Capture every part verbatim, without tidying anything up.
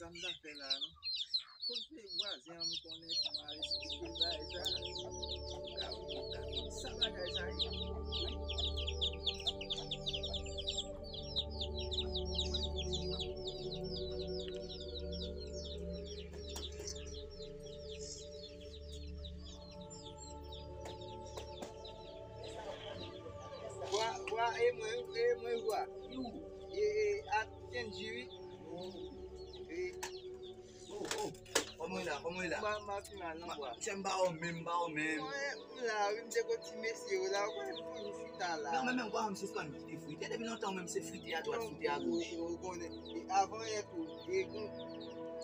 Sa m ta fè la, non? Kote vwazen an m konnen ki m a esplike bagay sa? Ou ka, ou ka konn sa bagay sa ye? Wi. Vwa, vwa, e mwen, e mwen vwa. E, e, a Kendji, wi. E. Oh, oh. Kòman w ye la? Kòman w ye la? M pa, m pa pi mal, non, vwa. Chè, m ba w menm, m ba w menm. Mwen, m la, wi, m te kot ti mesye yo la, ou konnen m konn chita la. Non, men, men, ou pa janm sispann kite frite. Depi lontan, menm se frite adwat, frite agoch. Ou konnen, e avan yè tou, e gon,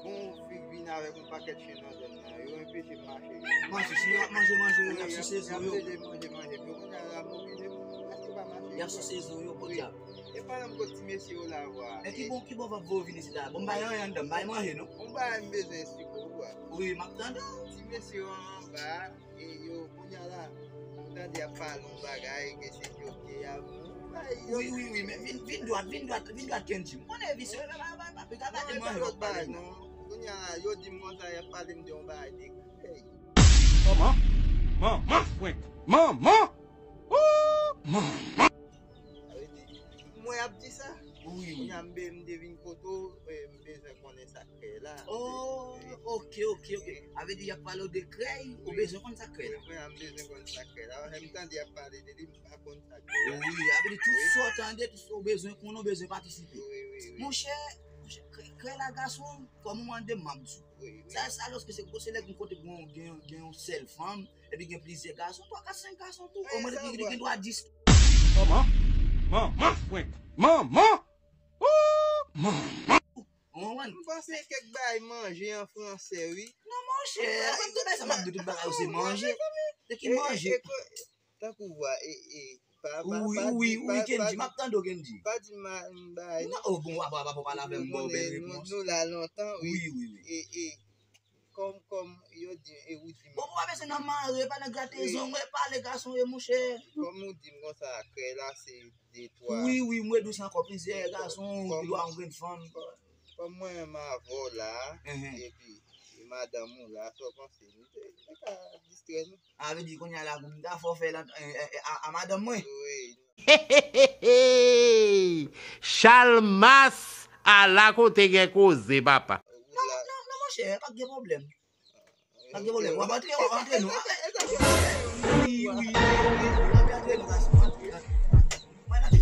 gon figi vin avèk yon pakèt chen nan zòn nan. Yo enpeche m mache. Manje, si yo ap manje, manje yo, y ap sise zo yo. Yo kounye a la mobilize m, prèske pa mache. Y ap sise zo yo, podyab. E pa nan kot ti mesye yo la vwa. Men ki bon, ki bon vant vo vin isit la? Bon, m bay anyen anndan, m bay manje, non? Bon, bay m bezwen esplike w, vwa. Wi, m ap tande w. Ti mesye yo anba, e yo, kounye a la, m tande y ap pale yon bagay, ke se joke y ap, bay yo. Wi, wi, wi, men vin, vin dwat, vin dwat, vin dwat, Kendji. M konnen visye, pa, pa, pa, pa, pa gade manje w ap pale, non. Kounye a la, yo di m konsa, y ap pale m de yon bagay de krèy. Manman, manman, frenk, manman, ooh, manman. Sa vle di, mwen ap di sa. Wi, wi. Kounye a m be-, m te vin kote w, e, m bezwen konnen sa k krèy la. Oh, ok, ok, ok. Sa vle di y ap pale w de krèy, ou bezwen konn sa k krèy la. Wi, mwen, m bezwen konn sa k krèy la. Lè m tande y ap pale de li, m pa konn sa k krèy la. Wi, sa vle di tout sa w tande, tout sa w bezwen konnen, w bezwen patisipe. Wi, wi, wi. Monchè, monchè, krèy, krèy la gason, kòm ou mande m, m ap di w. Wi, wi. Sa, sa, lòske se, se lè gen kote gen, gen, gen yon sèl fanm, epi gen plizyè gason, twa, kat, senk gason tou. Omwen, epi gen dwa dis. Manman, manman, frenk, manman, ooh, manman. Ou konprann? M panse kèk bagay manje an fransè, wi. Non, monchè, tout bagay sa m ap di, tout bagay yo se manje. Se ki manje? Tankou vwa, e, e, pa, pa, wi, pa wi, di, wi, pa, Kendji, pa, m ap tande w, Kendji. Pa di m a, m bay, non, oh, bon, w ap, w ap, w ap pale avè m, bon, bèl repons. Nou, nou la lontan, wi. Wi, wi, wi. E, e, kòm, kòm yo di, e ou di m. Bon, ou pa bezwen nan mare, pa nan grate zong, mwen pale gason e monchè. Kòm ou di m konsa, krèy la se de, twa. Wi, wi, mwen dous ankò, plizyè gason, pi lwa yon grenn fanm. Kòm mwen menm avè w la, epi e madanm ou la, sa w panse? Nou te, nou te ka distrè nou. A, vle di kounye a la, m ta fè w fè l a, a, a, a madanm mwen. Wi. Chalmas, ala kote gen koze, papa. Non, non, non, monchè, pa gen pwoblèm. Pa gen pwoblèm. W ap antre, w ap antre, non. Wi, wi, wi, wi, wi. W ap antre, non, gason, antre, antre, antre. Mwen antre.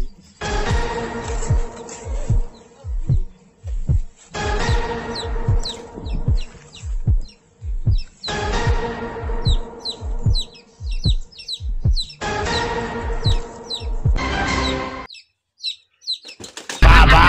Baba!